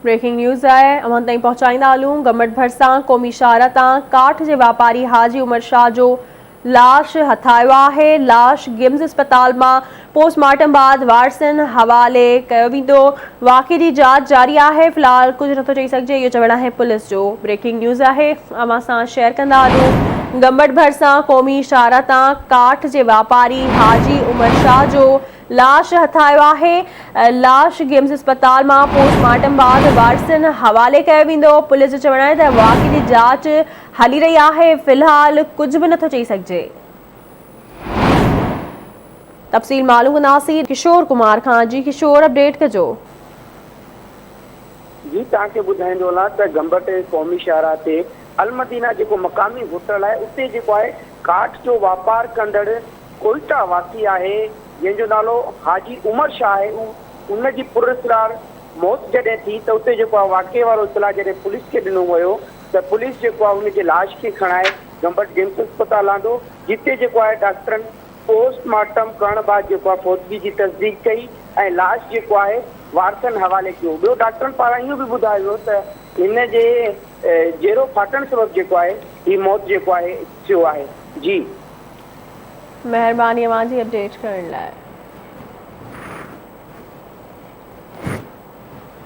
Breaking news آهي اوهان تائين پهچائيندا هلون گمبٽ ڀرسان قومي شاهراهه تان ڪاٺ جي واپاري حاجي عمر شاهه جو لاش هٿ آيو آهي لاش گمز اسپتال مان پوسٽ مارٽم بعد وارثن حوالي ڪيو ويندو واقعي جي جاچ جاري آهي في الحال ڪجهه نٿو چئي سگهجي اهو چوڻ آهي پوليس جو بريڪنگ نيوز آهي اوهان سان شيئر ڪندا هلون گمبٽ ڀرسان قومي شاهراهه تان ڪاٺ جي واپاري حاجي عمر شاهه جو لاش هٿ آيو آهي، لاش گمز اسپتال مان پوسٽ مارٽم بعد وارثن حوالي ڪيو ويندو، پوليس جو چوڻ آهي ته واقعي جي جاچ هلي رهي آهي، في الحال ڪجهه به نٿو چئي سگهجي. تفصيل معلوم ڪنداسين ڪشور ڪمار کان، جي ڪشور اپڊيٽ ڪجو. جي توهان کي ٻڌائيندو هلان ته گمبٽ قومي شاهراهه تي المدينه جيڪو مقامي هوٽل آهي اتي جيڪو آهي ڪاٺ جو واپار ڪندڙ ڪوئيٽا واسي آهي جنهن جو نالو حاجي عمر شاهه آهي اهو ان جي پراسرار موت جڏهن ٿي ته اتي جيڪو آهي واقعي وارو اطلاع جڏهن پوليس کي ڏنو ويو ته پوليس جيڪو آهي ان جي لاش کي کڻائي گمبٽ گمس اسپتال آندو جتي جيڪو آهي ڊاڪٽرن پوسٽ مارٽم ڪرڻ بعد جيڪو آهي فوتگي جي تصديق ڪئي ۽ لاش جيڪو آهي وارثن حوالي ڪيو ٻيو ڊاڪٽرن پاران اهو به ٻڌايو ويو ته هن جي جيرو ڦاٽڻ سبب جيڪو آهي هي موت جيڪو آهي ٿيو آهي جي. مهرباني اوهان جي اپڊيٽ ڪرڻ لاء.